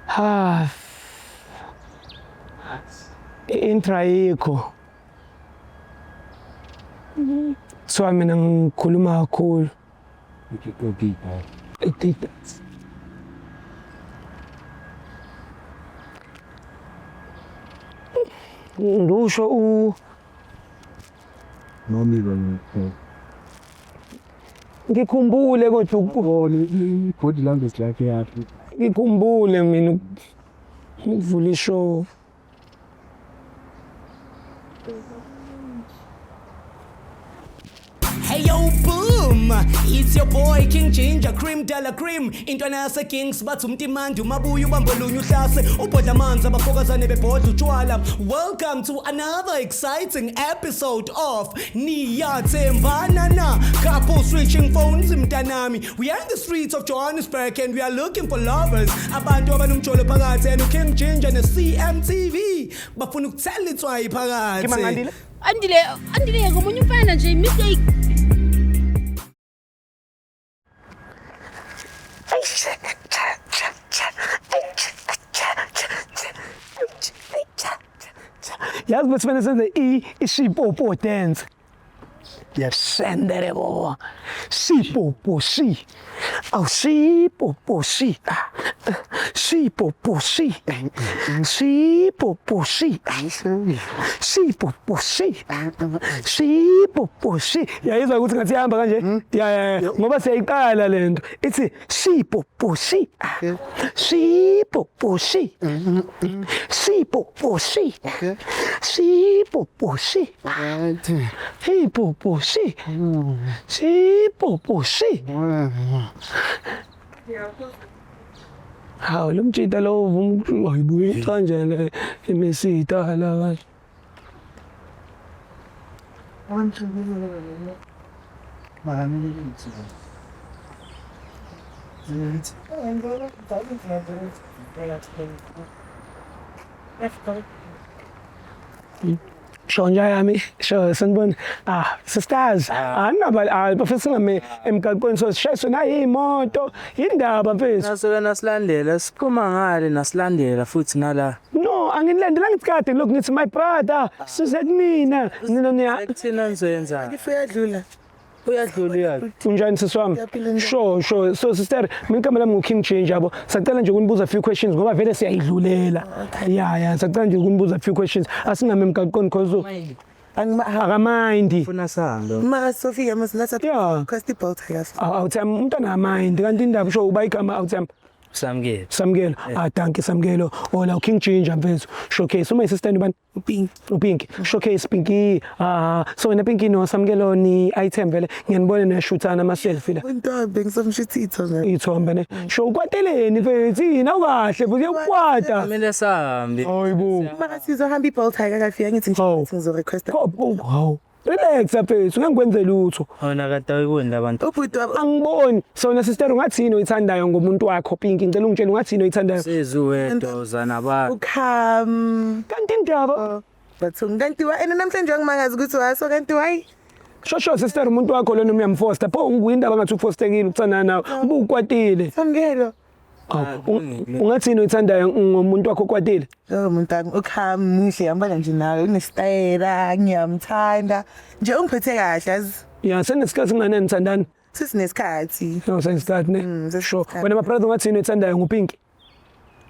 Ha. Intro ayikho. Kuthiwa mina ngikhuluma kakhulu. Ngisho u Ngikhumbule kodwa ukubona i-body language yakhe yakhe. Ngikhumbule mina ukuvula ishow. Hey yo boom it's your boy King Ginger Cream Della Cream intwana yase Kings bathi umtimandi umabuya ubambo lunye uhlase ubhodla amanzi abafokazane bebhodla utshwala. Welcome to another exciting episode of Niyathembana na. Couple switching phones mntanami. We are in the streets of Johannesburg and we are looking for lovers. Abantu abanomjolo phakathi and King Ginger ne CMTV bafuna ukuthela itswayi phakathi. Andile, Andile ngomunye umfana nje mistake. Yazi ukuthi fanele senze i ishipopo dance. Yasendere bobo. Shipopo shi. Aw shipopo shi. Shipopo shi. Shipopo shi. Shipopo shi. Shipopo shi. Yayizwa ukuthi ngathi ihamba kanje? Ya ya ya. Ngoba siyayiqala lento. Ithi shipopo shi. Shipopo shi. Shipopo shi. Shipopo shi. Shipopo shi. Shipopo shi. Hawu lo mjita lo uvuma hayibuye kanjani le imesita la kanje. Shonja yami, sho sanibona. Ah, sisters, anginaba ah bafethu singame emgaqweni so sishayiswe nayimoto. Indaba mfethu. Nasuke nasilandela siphuma ngale nasilandela futhi nala. No, anginilandelanga isikade lokhu ngithi my brother, size kumina. Nina niya Sekuthina nizoyenzani? If uyadlula. Uyadlula uyadlula. Unjani sisi wami? Ngiyaphila, Sure, sure. So sister, mina igama lami ngu-King Change yabo. Sacela nje ukunibuza few questions ngoba vele siyayidlulela. Yeah, yeah, sacela nje ukunibuza few questions. Asingame emgaqweni cause akamindi. Funa sihambe. Mara sofika mos natha Yeah. request i-Bolt akafiki. Awuthami umntwana amayindi kanti indaba sho uba igama awuthami Samukele. Samukelo. Ah, thank you Samukelo. Hola uKing Ginger mfethu. Showcase uma sister ubani? UPinky. uPinky. Showcase Pinky. Ah, so wena Pinky no Samukelo ni item vele ngiyanibona niyashuthana ama selfie la. Intombi ngisomshutha ithombe. Ithombe ne. Sho ukwateleni mfethu yini awukahle futhi uyakwata. Kumele sihambe. Hayibo. Mara sizohamba i-Bolt akakafiki angithi Hawu. ngithi ngizo-requesta. Hawu. Relax mfethu ngeke lutho. Wona kade awuyiboni labantu. Ubhuti wami Angiboni. So wena sister ungathini oyithandayo ngomuntu wakho Pinky? Ngicela ungitshele ungathini oyithandayo. Sezuwedwa uzana abantu. ukham. Kanti indaba Bathungi kanti wa and namhlanje angimangazi ukuthi waso kanti why? Shosho sister umuntu wakho lona uyamfosta. Pho unguyindaba ngathi ufostekile ukuthandana nawe. Ubukwatile. Samukelo. Awu, ungathini oyithandayo ngomuntu wakho okwatile? Lo muntu wami ukham muhle yambona nje nawe unesitayela ngiyamthanda. Nje ungiphethe kahle yazi. Ya senesikhathi ngane nithandana. Sesinesikhathi. No senesikhathi ne. Mm, Sure. Wena my brother ungathini oyithandayo ngoPinky?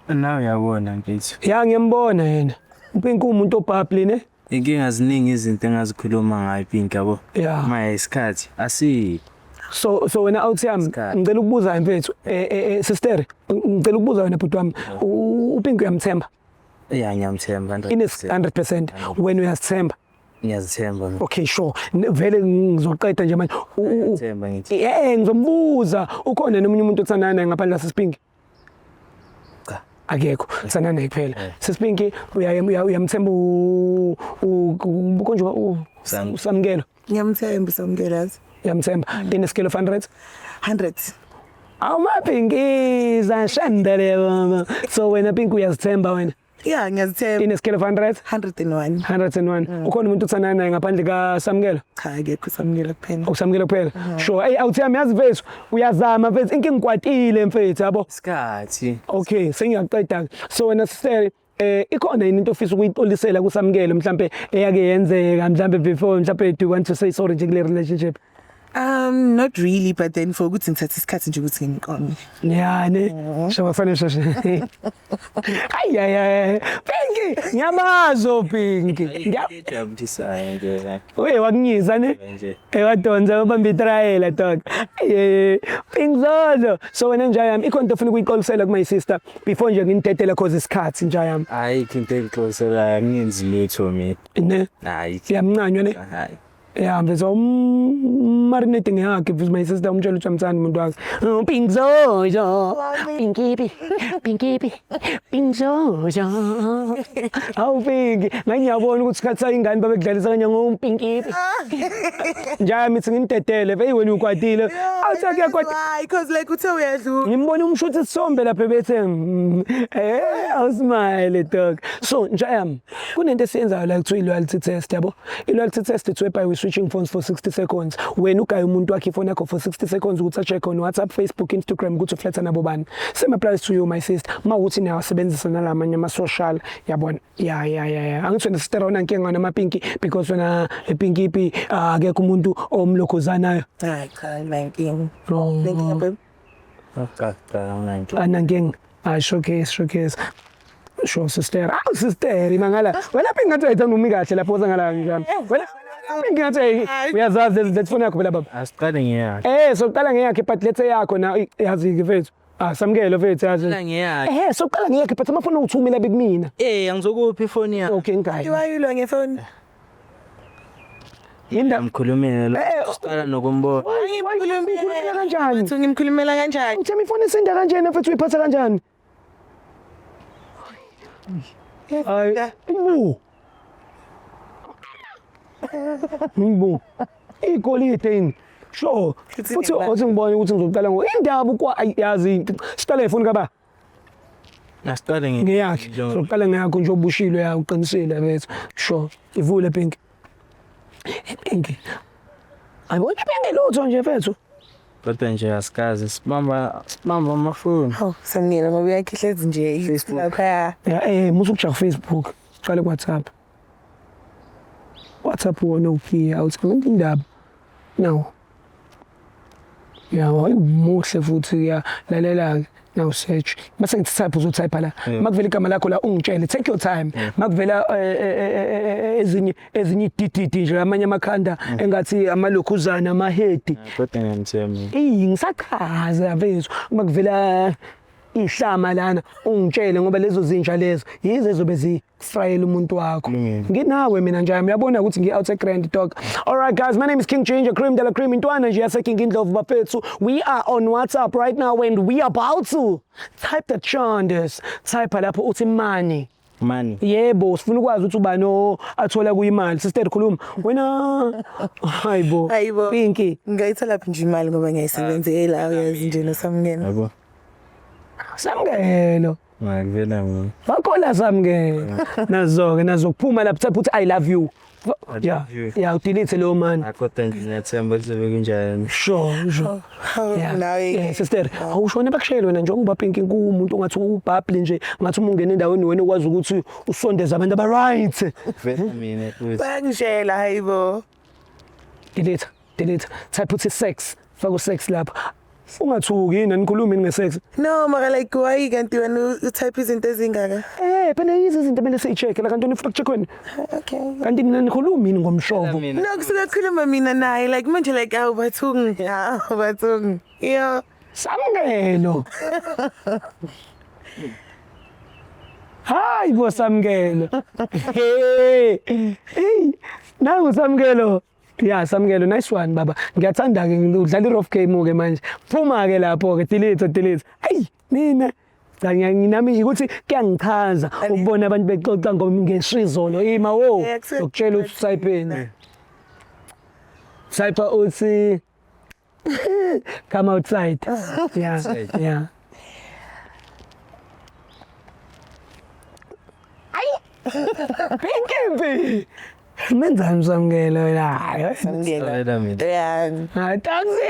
Nawe uyabona mfethu. Ya ngiyambona yena. uPinky umuntu obhabli ne? Inkinga ziningi izinto engazikhuluma ngayo Pink yabo. Yeah. Manje isikhathi asi So wena out yami Isikhathi. ngicela ukubuza mfethu sister ngicela ukubuza wena bhuti wami uPinky uyamthemba ya ngiyamthemba 100%. ine 100% wena uyazithemba. Ngiyazithemba mina. Okay sure. Vele ngizoqeda nje manje. Ngiyazithemba ngithi. Ngizombuza ukhona nomunye umuntu othandana naye ngaphandle kwaSisipinki? Cha. Akekho, thandana naye kuphela. Sisipinki uyamthemba konje uSamukelo? Ngiyamthemba uSamukelo yazi. Uyamthemba. In a scale of 100? 100. Awumapinkiza shandele baba. So wena Pinki uyazithemba wena? Yeah, ngiyazithemba. In a scale of 100? 101. 101. Ukhona umuntu othandana naye ngaphandle kaSamukelo? Cha, akekho, uSamukelo kuphela. USamukelo kuphela. Sure. Hey, awuthiyami, yazi mfethu, uyazama mfethu, inkinga ngikwatile mfethu, yabo. Isikhathi. Okay, sengiyaqeda. So wena sister, ikhona yini into ofisa ukuyixolisela kuSamukelo, mhlambe eyake yenzeka, mhlambe before, mhlambe do you want to say sorry nje kule relationship? Not really, but then for ukuthi ngithathe isikhathi nje ukuthi ngiqonde. Ya ne. Sho kufanele shoshe. Ay ay ay. Pinky, ngiyamazo Pinky. Ejabulisayo nje la. Uye wakunyiza ne? Nje. Ewadonsa ubamba itrayela dog. Pink Zozo. So wena nje yami, ikhona into ofuna ukuyixolisela ku my sister before nje nginidedela, cause isikhathi nje yami? Ayikho into engixoliselayo, angenzi lutho mina. Ne. Ayikho. Siyamncanywa ne. Hayi. Ya mfethu, marinate ngeyakhe mfethu, my sister, umtshela ukuthi amthanda umuntu wakhe. Oh, Pink Zozo. Pinky pi. Pinky pi. Pink Zozo. Awu Pinky, ngiyabona ukuthi isikhathi sayingane babekudlalisa kanye ngo Pinky pi. Njaya mithi nginidedele, hey wena ukwatile. Awuthi akuyakwata. Why? Because like uthe uyadlula. Ngimbona umshuthi isithombe lapha bethe awusmile dog. So njayam, kunento esiyenzayo la kuthiwa i-loyalty test, yabo. I-loyalty test, it's whereby we switching phones for 60 seconds. Wena ugaya umuntu wakhe ifoni yakho for 60 seconds ukuthi check on WhatsApp, Facebook, Instagram ukuthi uflirta nabo bani. Same applies to you, my sister. Mawukuthi niyawasebenzisa nalamanye ama social, yabona. Ya. Angithi wena sister awuna nkinga namapinki because wena epinki pi akekho umuntu omlokhozanayo. Hayi cha, inkinga. Wrong. Nenkinga babe. Cha cha, anginankinga. Anankinga. Ah, showcase, showcase. Sure sister. Awu sister, imangala. Wena phi ngathi uyayithanda umi kahle lapho uzangala njani? Wena phi ngathi uyazazi lezi phone yakho phela baba. Asiqale ngeyakhe. Soqala ngeyakhe, but lethe yakho na yazi ke mfethu. Ah, Samukelo mfethu, yazi. Qala ngeyakhe. Soqala ngeyakhe, but amafoni awuthumela bekumina. Angizokuphi ifoni yakho. Okay, ngayi. Wayilwa ngefoni. Yinda. Ngikhulumela lo. Eh, Siqala nokumbona. Ngikhulumela kanjani? Uthi ngimkhulumela kanjani? Uthi ifoni isinda kanjena mfethu, uyiphatha kanjani? Ay, bu. Bu. Igolide yini? Sure. Futhi othi ngibone ukuthi ngizoqala ngo indaba kwa ay, yazi siqale ifoni kaba Asiqale nge ngeyakhe. Soqala ngeyakho nje obushilo ya, uqinisile mfethu. Sure. Ivule Pink. Pink. Ayibona Pink lutho nje mfethu. Kodwa nje asikaze sibamba amafoni. Hawu, Samukelo ngoba uyakhihlezi nje Facebook. lapha. Ya, musu kujaha Facebook. Qale ku WhatsApp. WhatsApp wona uphi awuthi indaba. Now. Ya, hayi muhle futhi ya, lalela ke. Now search. Mase ngithi type, uzotype la. Makuvela igama lakho la ungitshele, take your time. Makuvela ezinye idididi nje, amanye amakhanda engathi amalokhuzana amahedi. Kodwa ngiyamthemba. Eyi, ngisachaza mfethu, makuvela ihlama lana ungitshele, ngoba lezo zinja lezo yizo ezobe zifrayela umuntu wakho. Kulungile. Nginawe mina nje, uyabona ukuthi ngi-out grand dog. Alright guys, my name is King Ginger Cream de la Cream, intwana nje yase-King Indlovu bafethu. We are on WhatsApp right now and we about to type the chandes. Type lapho uthi money. Money. Yebo, sifuna ukwazi ukuthi ubani athola kuyimali. Sister, khuluma wena, hayibo. Hayibo. Pinky. Ngayithola phi nje imali ngoba ngiyayisebenzela, uyazi nje noSamukelo. Yabo. Samukelo. Ngakuvela mina. Bakhola Samukelo. Nazo-ke nazokuphuma lapho, type uthi "I love you". I Ya. love you. Ya, udelete leyo mani. Kodwa nje ngiyathemba kuzobe kunjani. Sure. Yeah. Nawe. Yeah, sister, awushone bakushayele wena njengoba Pinky kuwumuntu ongathi ubhabhli nje, ngathi uma ungena endaweni wena ukwazi ukuthi usondeze abantu aba-right. Vela mina futhi. Bayangishela, hayibo. Delete, delete. Type uthi sex, faka u-sex lapho. Ungathuki yini, anikhulumi yini nge-sex? No, mara like why kanti wena utype izinto ezingaka? Phela yizo izinto emele siyi-check la, kanti wena ufuna ku-check wena. Okay. Kanti nina nikhulumi yini ngomshovo? Mina. No, kusuke kukhuluma mina naye like manje like awu bathungi, awu bathungi. Yo. Samukelo. Hayi bo Samukelo. Hey. Hey, nangu Samukelo. Ya Samukelo, nice one baba. Ngiyathanda ke udlala i-rough game ke manje. Phuma ke lapho ke, delete, delete. Hey, mina cha, nginami ukuthi kuyangichaza ukubona abantu bexoxa ngeshizolo ima wo. Eh, Ukutshela ukuthi type Type uthi come outside. Yeah. Yeah. Pinky. Menzani Samkelo wena? Hayi. Samkelo. Wait a minute. Yeah. Hayi taxi.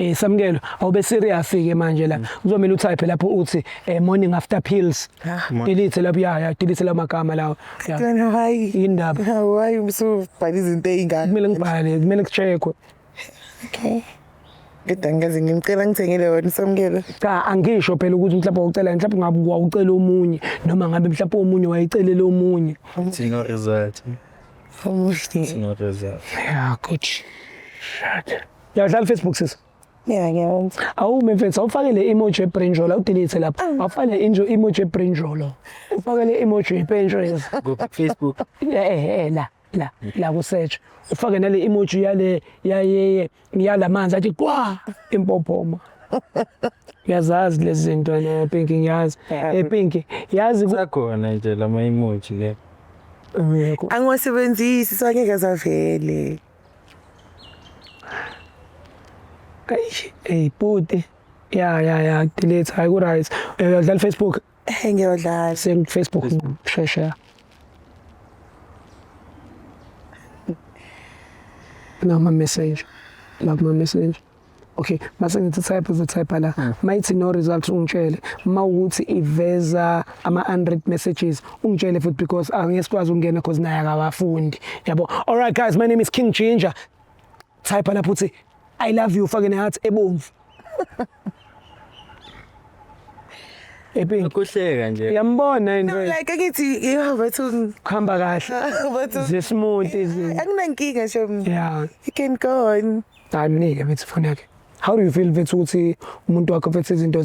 Eh Samkelo, awube serious ke manje la. Kuzomela utype lapho uthi morning after pills. Delete lapho ya ya delete la magama lawo. Ya. Wena hayi. Indaba. Hayi usubhala izinto ey'ngaka. Kumele ngibhale, kumele kucheckwe. Okay. Kodwa ngikaze ngimcela ngithengele wona Samkelo. Cha angisho phela ukuthi mhlawumbe wawucela mhlawumbe ngabe wawucela omunye noma ngabe mhlawumbe omunye wayecelele omunye. It's no result. Omunye. It's no result. Yeah, good. Shit. Uyadlala Facebook sis? Yeah, ngiyawenza. Awume mfethu awufake le emoji ebrinjolo awudelete lapho. Awufake le emoji ebrinjolo. Ufake le emoji yepentries. Go Facebook. Eh eh la la la ku search. Ufake nale emoji yale yaye yalamanzi athi kwa impophoma. Uyazazi lezi zinto ne Pinky ngiyazi. Eh Pinky yazi ku Sakhona nje lama emoji le. Yebo. Angiwasebenzisi so angeke azavele. Eish, hey bhuti. Ya ya ya delete hayi ku right. Uyadlala Facebook. Eh ngiyodlala. Send Facebook shesha. Nama message. La kuma message. Okay, mase ngithi type uzotype la. Mayithi no results ungitshele. Mawukuthi iveza ama 100 messages ungitshele futhi because angeke sikwazi ukungena because naye akawafundi. Yabo. All right guys, my name is King Ginger. Type lapho uthi I love you ufake neheart ebomvu. Epink. Kuhleka nje. Uyambona yini No, wena? like angithi yeah bathu Kuhamba kahle. bathu Zismooth izinto. anginankinga shem. Yeah. You can go on. Hayi mnike mfethu ifoni yakhe. How do you feel mfethu ukuthi umuntu wakho mfethu izinto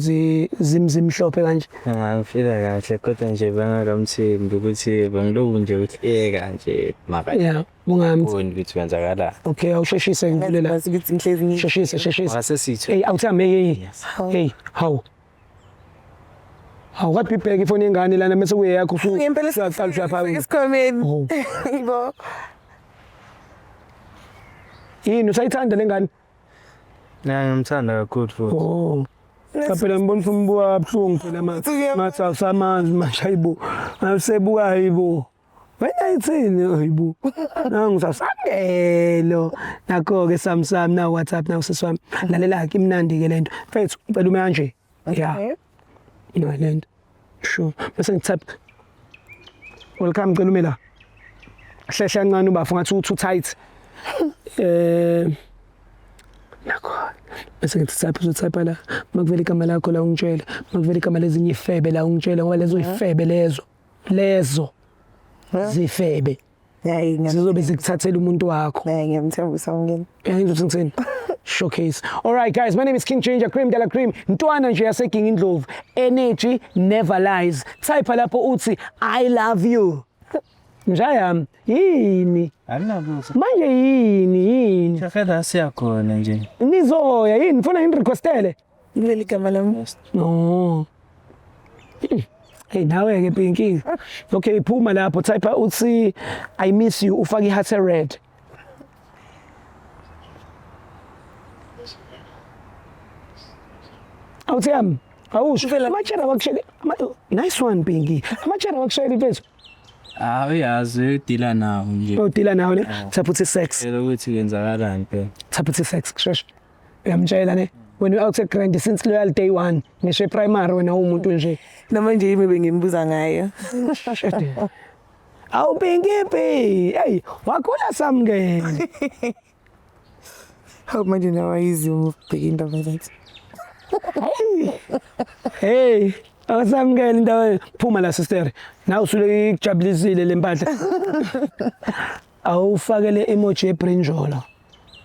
zimhlophe kanje? Ngangifila kahle kodwa nje bengakamthembi ukuthi bengiloku nje uhleka nje mara. Yeah, ungamthi. Uboni ukuthi kwenzakalani. Okay, awusheshise ngivule la. Ngazi ukuthi ngihlezi ngi Sheshise, sheshise. Mara sesithe. Hey, awuthami hey hey. Hey, hawu. Hawu kade ibheke ifoni yengane lana mase kuyeyakho usu. Ngempela Uyaqala ushaya esikhwameni. Oh. Yebo. Yini usayithanda lengane? Na ngimthanda kakhulu futhi. Oh. Cha phela ngibona ufuna umbuka kabuhlungu phela manje. Ngathi awusamanzi manje hayibo. Awusebuka hayibo. Wena ithini hayibo. Nangu sasamkelo. Nakho ke Samsung na WhatsApp na usisi wami. Lalela ke imnandi ke lento. Mfethu ucela ume kanje. Yeah. No lento. Sure. Bese ngitap. Welcome cela ume la. Hlehla kancane ubafo ngathi u too tight. Nakho. Bese ngithi type uzotype la. Makuvela igama lakho la ungitshele. Makuvela igama lezinye ifebe la ungitshele ngoba lezo ifebe lezo. Lezo zifebe Hayi zizobe zikuthathela umuntu wakho. ngiyamthemba uSamkelo. Uyangizwa ukuthi ngithini? Showcase. All right guys, my name is King Ginger Cream de la Cream. Ntwana nje yaseGinga Indlovu. Energy never lies. Type lapho uthi I love you. Njayami yini? Akunalutho. Manje yini yini? Shafela siyakhona nje. Nizoya yini? Ngifuna nginirequestele. Ngileli igama lami. No. Hey nawe ke Pinky. Okay phuma lapho type uthi I miss you ufake iheart red. Awuthiyami awusho amatshera wakushela nice one Pinky. Amatshera wakushela mfethu. Ah uyazi udila nawo nje. Udila nawo ne? Type uthi sex. Phela ukuthi kwenzakalani phela. Type uthi sex kusheshe. Uyamtshela ne? When you out at Grand since loyal day one ngisho primary wena umuntu nje. Noma nje yimi bengimbuza ngayo. Awu Pinky P. Hey, wakhula Samkelo. Hawu manje nawe ayiziyo ubheka indaba zathi. Hey, awusamkela into phuma la sister. Nawe usule ikujabulisile le mpahla. Awufakele emoji ebrinjolo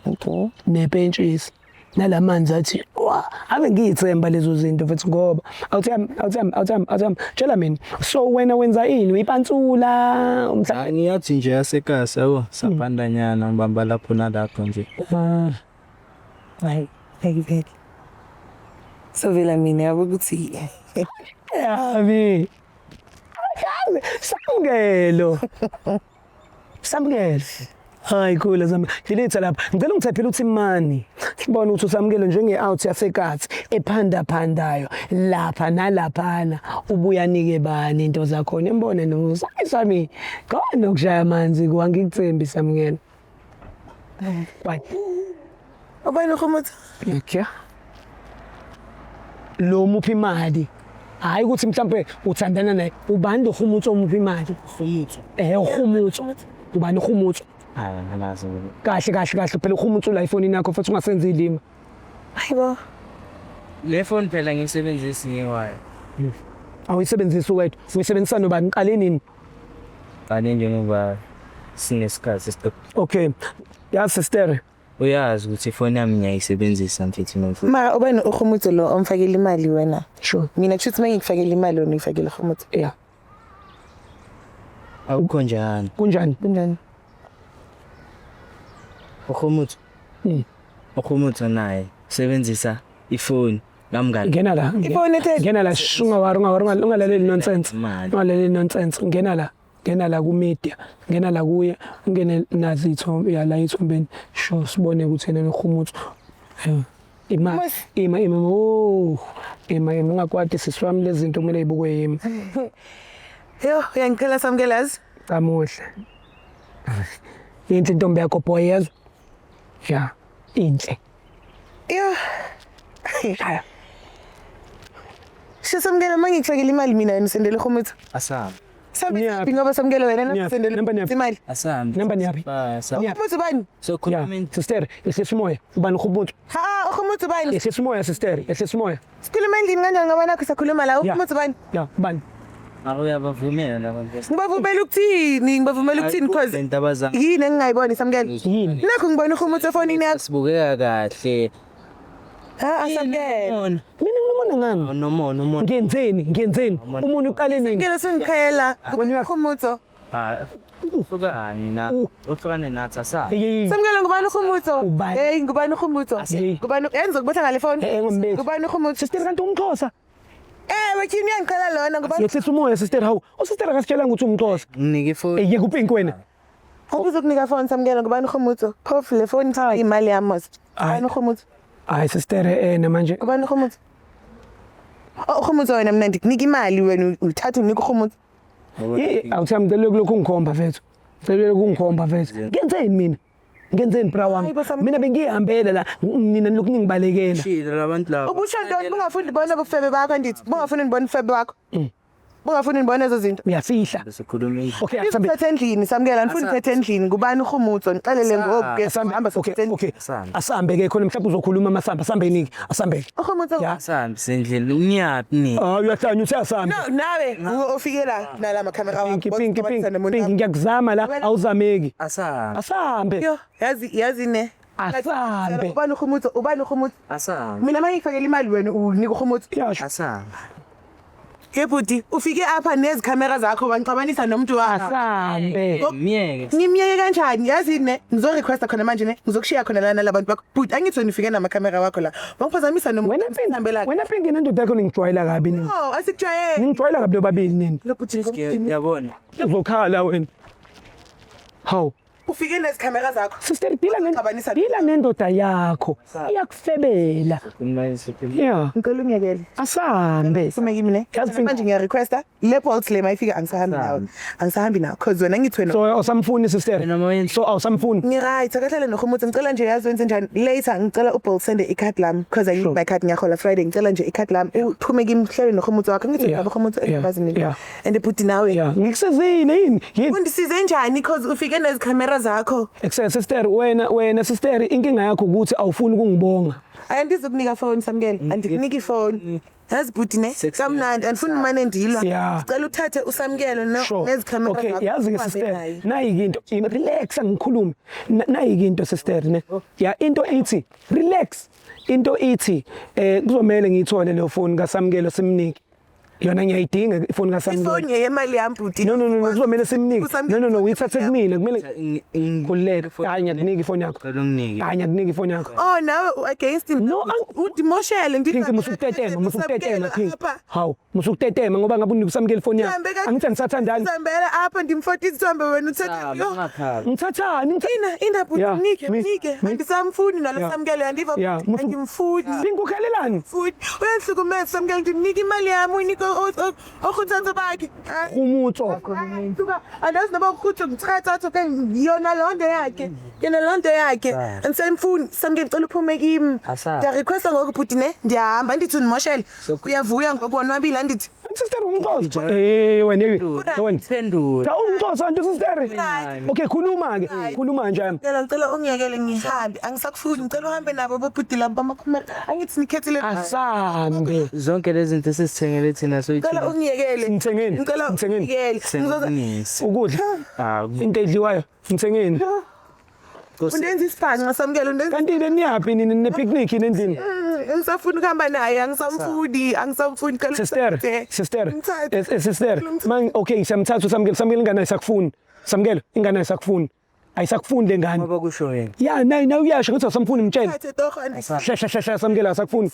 Okay. nepentshisi. Nalamanzi athi wa ave ngiyithemba lezo zinto mfethu ngoba awuthemba awuthemba awuthemba awuthemba tshela mina so wena wenza ini uyipantsula Hayi ngiyathi nje yasekasi yabo sapandanyana ngibamba lapho nalapho nje. Hayi, hayi vele. So vela mina yabo ukuthi yabi Samkelo. Samkelo. Hayi khula zami. Delete lapha. Ngicela ungithaphele uthi mani. Sibone ukuthi usamukele njenge out yasekathi ephanda phandayo lapha nalaphana ubuya nike bani into zakhona imbone no sami khona ukushaya amanzi kuwangikuthembi Samukelo. Bye. Ubani ukhumutha? Okay. Lo muphi imali. Hayi ukuthi mhlambe uthandana naye ubani lo khumutso omuphi imali? Khumutso. Eh ukhumutso. Ubani ukhumutso? Hayi anginazi mina. Kahle kahle kahle phela ukhumutso la ifonini yakho futhi ungasenzi ilima. Hayibo. Le phone phela ngiyisebenzisi ngewayo. Awuyisebenzisi wedwa. Uyisebenzisa nobani? Qale nini? Qale njengoba sinesikhathi sicela. Okay. Ya sister. Uyazi ukuthi ifoni yami ngiyayisebenzisa mfethu nomfethu. Mara ubani ukhumutso lo omfakela imali wena? Sure. Mina kushuthi uma ngikufakela imali wena uyifakela ukhumutso. Yeah. Akukho njani. Kunjani? Kunjani? Ukhumutso. Ukhumutso naye sebenzisa ifoni kamngani. Ngena la. Ifoni ethe Ngena la shh, ungawari ungawari ungalaleli nonsense. Imali. Ungalaleli nonsense. Ngena la. Ngena la ku media. Ngena la kuye. Ungene nazi ithombe ya la ithombeni. Sho sibone ukuthi yena nokhumutso. Eh, Ima ima ima oh ima ima ungakwati sisi wami lezi zinto kumele ibukwe yimi. Yo, uyangicela Samukelazi? Kamuhle. Inhle intombi yakho boy yezwa. Ya, inhle. Yo. Shaya. Sho Samukela uma ngikufakela imali mina wena usendele ukhumutso. Asambe. Sambe Niyaphi? ngoba Samukela wena Niyaphi? usendele Namba niyaphi? imali. Asambe. Namba niyaphi? Asambe. Niyaphi? Ukhumutso bani? So Ya, khuluma sister, ehlisa umoya. Ubani ukhumutso? Ha, ukhumutso bani? Ehlisa umoya sister, ehlisa umoya. Sikhuluma endlini kanjani ngoba nakho sakhuluma la Ya. ukhumutso bani? Ya, ubani? Mara uyabavumela labantu. Ngibavumela ukuthini? Ngibavumela ukuthini because Indaba zami. yini engingayiboni Samukela? Yini? Nakho ngibona ukhumutso efonini yakho. Sibukeka kahle. Ha, asamukela. Mona. Mina nginomona ngani? Nomona umona. Ngenzeni? Ngenzeni? Umuntu uqale nini? Ngeke sengikhela. Wena Ukhumutso. Ah, uhlukane na. Uhlukane nathi asambe. Hey, Samukela ngubani ukhumutso? Ubani? Hey, ngubani ukhumutso? Hey. Ngubani yenza ukubotha ngale phone? Eh, ngombethi. Ngubani ukhumutso? Sister kanti umxhosa. Eh, wekini uyangiqala lona ngubani? Yehlisa umoya sister hawu. Usister akasitshelanga ukuthi umxhosa. Nginike ifoni. Eh, yeka upink wena. Uzokunika phone Samukela ngubani ukhumutso? Phofu le phone imali yami mos. Hayi. Ngubani ukhumutso? Hayi sister eh namanje Ngubani ukhumutso? Oh, ukhumutso wena mina ndikunika imali wena uthatha unike ukhumutso. Eh, awuthi ngicela kulokhu ungikhomba mfethu. Ngicela ukungikhomba mfethu. Ngenzeni mina? Ngenzeni bra wami? Hayi bo, Sam- Mina bengihambela la nina nilokhu ningibalekela. Shilo labantu laba. Ubusho ntoni bungafuni ndibone ubufebe bakho andithi bungafuni ndibone ubufebe bakho. Bungafuni ndibone ezo zinto. Uyafihla. Sikhuluma indlu. Okay, asambe. Ndithethe endlini Samukela andifuni ndithethe endlini ngubani ukhumutso ndixelele ngoku ke Asambe. hamba Okay, sothethe okay. Asambe. Asambe ke khona mhlawumbe uzokhuluma amasamba. Asambeni ke. Asambe. Ukhumutso. Ya. Asambe sendlini. Unyaphi ni? Ah, uyahlanya uthi asambe. No, nawe uwe ofike la nala makhamera wakho. Pinki pinki pinki pinki ngiyakuzama la awuzameki. Asambe. Asambe. Yo, yazi yazi ne. Asambe. Ubani ukhumutso? Ubani ukhumutso? Asambe. Mina mangifakela imali wena unika ukhumutso. Yasho. Asambe. Ke bhuti, ufike apha nezikhamera zakho wangixabanisa nomuntu wakho. Asambe. Myeke. Ngimyeke kanjani? Yazi ne, ngizorequesta khona manje ne, ngizokushiya khona lana labantu bakho. Bhuti, angithi wena ufike namakhamera wakho la. Wangiphazamisa nomuntu. Wena pinki. Hambela. Wena pinki nendoda yakho ningijwayela kabi nini. No, asikujwayele. Ningijwayela kabi lobabili nini. Lo bhuti Yabona. Uzokhala wena. Hawu. ufike nezikhamera zakho. Sister dila Xabanisa- dila nendoda yakho. Iyakufebela. Yeah. Ngicela ungiyekele. Asambe. Sume kimi ne. Yazi Pinky- Manje ngiyarequesta le Bolt le mayifika angisahambi nawe. Angisahambi nawe cause wena ngithi wena So awusamfuni sister. Wena mawenza- So awusamfuni. Ngi-right akahlale nokhumutso ngicela nje yazi wenze njani later ngicela uBolt sende icard lami because I need Sure. my card ngiyahola Friday ngicela nje icard lami uphume kimi uhlale nokhumutso wakho ngithi Yeah. ngaba ukhumutso Yeah. engibazi mina Yeah. and bhuti nawe Yeah, ngikusizile yini? Yini? undisize njani because ufike nezikhamera zakho Excel sister wena wena sister inkinga yakho ukuthi awufuni ukungibonga. Andizukunika phone Samukela andikuniki ifoni yazi bhuti ne kamnandi andifuni umane ndilwa Yeah. ngicela uthathe uSamukelo no Sure. nezikhamera Okay, zakho yazi ke uhambe sister, naye. nayi into relax angikhulume. Nayi into sister ne. Ya into ithi relax. Into ithi eh kuzomela ngiyithole leyo phone kaSamukelo simnike. Yona ngiyayidinga ifoni kaSamkelo. Ifoni yeyemali yami bhuti. No no no no, kuzomele simnike. Usamkelo No no no, uyithathe kumina kumele khululeka. Ifoni- Hayi ngiyakunika ifoni yakho. Cela unginike. Hayi ngiyakunika ifoni yakho. Oh nawe u-against him. No, Udimoshele Pink musukutetema musukutetema Pink. Hawu musukutetema ngoba ngabe unika uSamkelo ifoni yakho. Sihambe ka- Angithi anisathandani. Sihambela apha ndimfotisa sihambe wena uthethe. Yo. Ungakhabi. Ngithathani ngitha Ina ina bhuti Yeah, mnike mnike. Andisamfuni nalo Yeah. Samkelo andiva Yeah, bhuti andimfuni. Pink ukhalelani? Futhi uyandihlukumeza Samkelo ndimnika imali yami uyinike okhuthatha bakhe. Ah. Umutso. Suka andazi noba ukhuthe ngithatha okanye yona loo nto yakhe yona loo nto yakhe andisemfuni Samkelo ndicela uphume kim. Asa. Ndiyarequesta ngoku bhuti ne ndiyahamba andithi undimoshele uyavuya ngoku wonwabile andithi. Sister umxhosa. Eh wena wena. Phendula. Cha umxhosa nto sister. Okay khuluma ke. Khuluma nje. Ngicela ngicela ungiyekele ngihambe angisakufuni ngicela uhambe nabo bobhuti labo bamakhumela angithi nikhethile. Asambe. Zonke lezi zinto esizithengele thina Ngicela soyithini. ungiyekele. Ngithengeni? Ngicela Ngithengeni? ungiyekele. Ngizoza Sengisi. Ukudla. Ah, Into edliwayo. Ngithengeni? undenza isibhanxa Samkelo undenza Kanti le niyaphi nini ne picnic nendlini? Angisafuni ukuhamba naye angisamfuni angisamfuni ngicela Sister, ungithathe. sister, Ngithathe. sister. Man okay siyamthatha uSamkelo, Samkelo ingane ayisakufuni. Samkelo ingane ayisakufuni. Ayisakufuni le ngane. ngoba kusho wena. Ya nayi nawe uyasho ukuthi awusamfuni mtshele. Ngithathe torho andifuni. Hle hle hle hle Samkelo akasakufuni.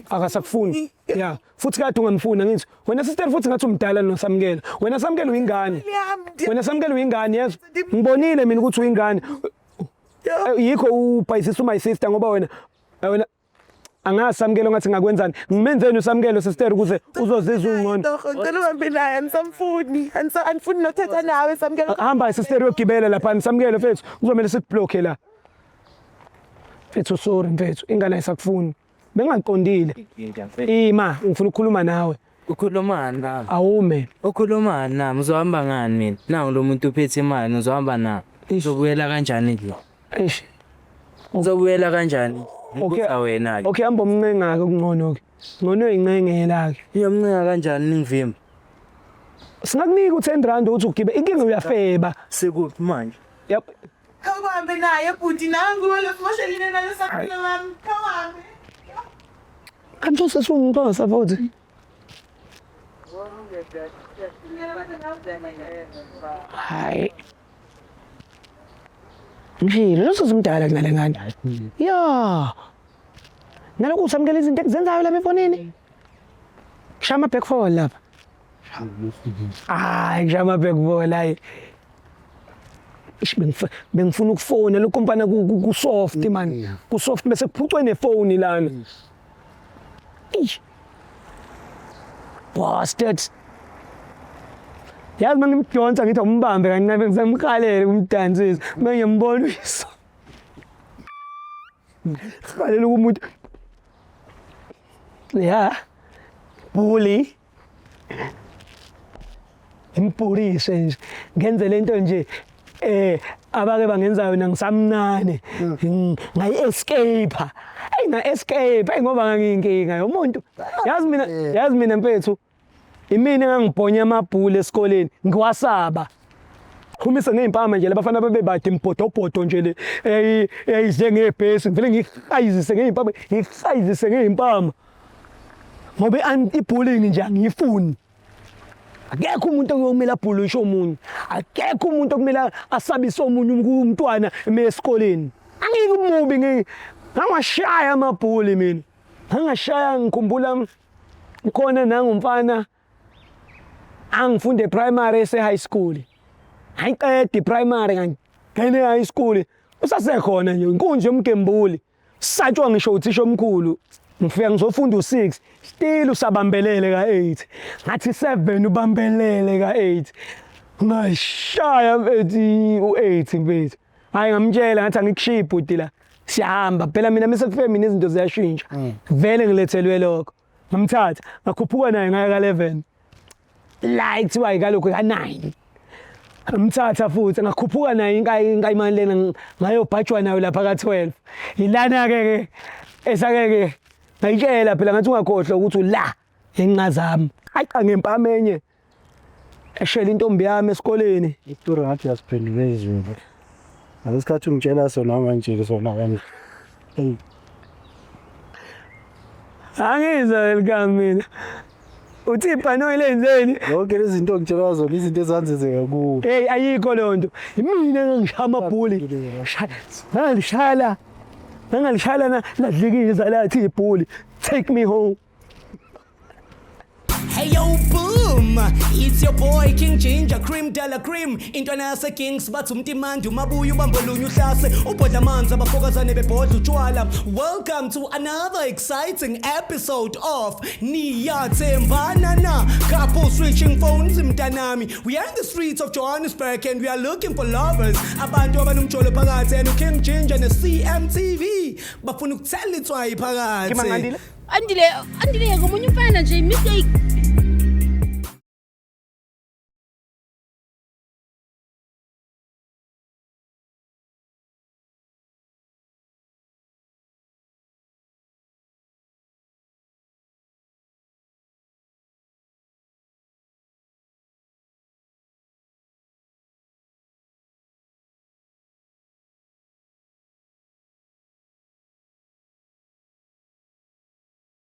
Akasakufuni. Ya, futhi kade ungamfuni angithi. Wena sister futhi ngathi umdala noSamkelo. Wena Samkelo uyingane. Wena Samkelo uyingane yezwa. Ngibonile mina ukuthi uyingane. Yikho ubhayisisa my sister ngoba wena wena angazi Samkelo ngathi ngakwenzani. Ngimenzeni uSamkelo sister ukuze uzozizwa ungcono. Torho ngicela uhambe naye angisamfuni andifuni nothetha nawe Samkelo. Hamba sister uyogibela lapha Samkelo mfethu kuzomele sikublock la. Mfethu sorry mfethu ingane ayisakufuni. Bengaqondile. Ima ngifuna ukukhuluma nawe. Ukhulumani nami? Awume. Ukhulumani nami? Uzohamba ngani mina? Nangu lo muntu uphethe imali uzohamba nami. Uzobuyela kanjani lo? Eish. Uzobuyela kanjani? Okay. Ngibuza wena ke. Okay hamba umncenga ke kungcono ke. Ngcono uyincengela ke. Uyomncenga kanjani ningivimba? Singakunika u10 rand uthi ugibe inkinga uyafeba. Sekuphi manje? Yep. Khawuhambe naye bhuti nangu lo simoshelile nalo Samkelo wami. Khawuhambe. Kanti sesungixhosa futhi. Hayi. Ngishilo lo sezimdala kunale ngane. Ya. Nalokhu usamukela izinto ekuzenzayo lapha efonini. Kushaya ama back forward lapha. Hayi kushaya ama back forward hayi. Ish bengifuna ukufona lokho mfana ku soft man. Ku soft bese kuphucwe nefoni lana. Eish. Bastard. Yazi mangimdonsa ngithi umbambe kancane ngisamkhalele kumdansisa. Mangiyambona uyiso. Khalela umuntu. Ya. Bully. Impulishe nje. Ngenze lento nje abake bangenza yona ngisamncane. Ngayi escape. Hey nga escape hey ngoba ngangiyinkinga yomuntu. Yazi mina mfethu. Imina engangibhonya amabhuli esikoleni ngiwasaba. Qhumisa ngeimpama nje labafana babebade imbhodobhodo nje le eyayidle ngebhesi ngivele ngihayizise ngeimpama ngihayizise ngeimpama. Ngoba i-bullying nje angiyifuni. Akekho umuntu okumele abhulishe omunye. Akekho umuntu okumele asabise omunye umntwana esikoleni. Angike umubi ngangashaya amabhuli mina. Ngangashaya ngikhumbula khona nangumfana angifunde primary ese high school. Ayiqeda primary ngangena high school. Usasekhona nje inkunzi yomgembuli. Satshwa ngisho uthisha omkhulu. Ngifika ngizofunda u6 still usabambelele ka8. Ngathi 7 ubambelele ka8. Ngashaya mfethu u8 mfethu. Hayi ngamtshela ngathi angikushiyi ibhuti la. Siyahamba phela mina mase kufike mina izinto ziyashintsha. Vele ngilethelwe lokho. Ngamthatha ngakhuphuka naye ngaya ka11. La kuthiwa yikalokho ka9. Ngamthatha futhi ngakhuphuka naye inkayimani lena ngayobhajwa nayo lapha ka12. Ilana ke ke esake ke ngayitshela phela ngathi ungakhohlwa ukuthi la enqazami. Ayiqa ngempama enye. Eshela intombi yami esikoleni. Isitori ngathi uyasiphendula ezweni. Ngalesikhathi ungitshela sona manje sona kanje. Hey. Angizwa welcome mina. Uthi ibhanoyi lenzeni? Yonke lezi zinto ongitshela zona izinto ezanzenzeka kuwe. Hey, ayikho leyo nto. Imina engangishaya amabhuli. Ngangishala. Ngangishala na ladlikiza lathi ibhuli. Take me home. Hey yo, boom! It's your boy King Ginger Cream Della Cream. Intwana yase Kings bathi umtimandi umabuya ubambolunye uhlase ubhodla amanzi abafokazane bebhodla utshwala. Welcome to another exciting episode of Niyathembana Na Couple Switching Phones mntanami. We are in the streets of Johannesburg and we are looking for lovers. Abantu abanomjolo phakathi and King Ginger ne CMTV bafuna ukuthela itswayi phakathi. Ngimangandile. Andile, Andile ngomunye umfana nje mistake.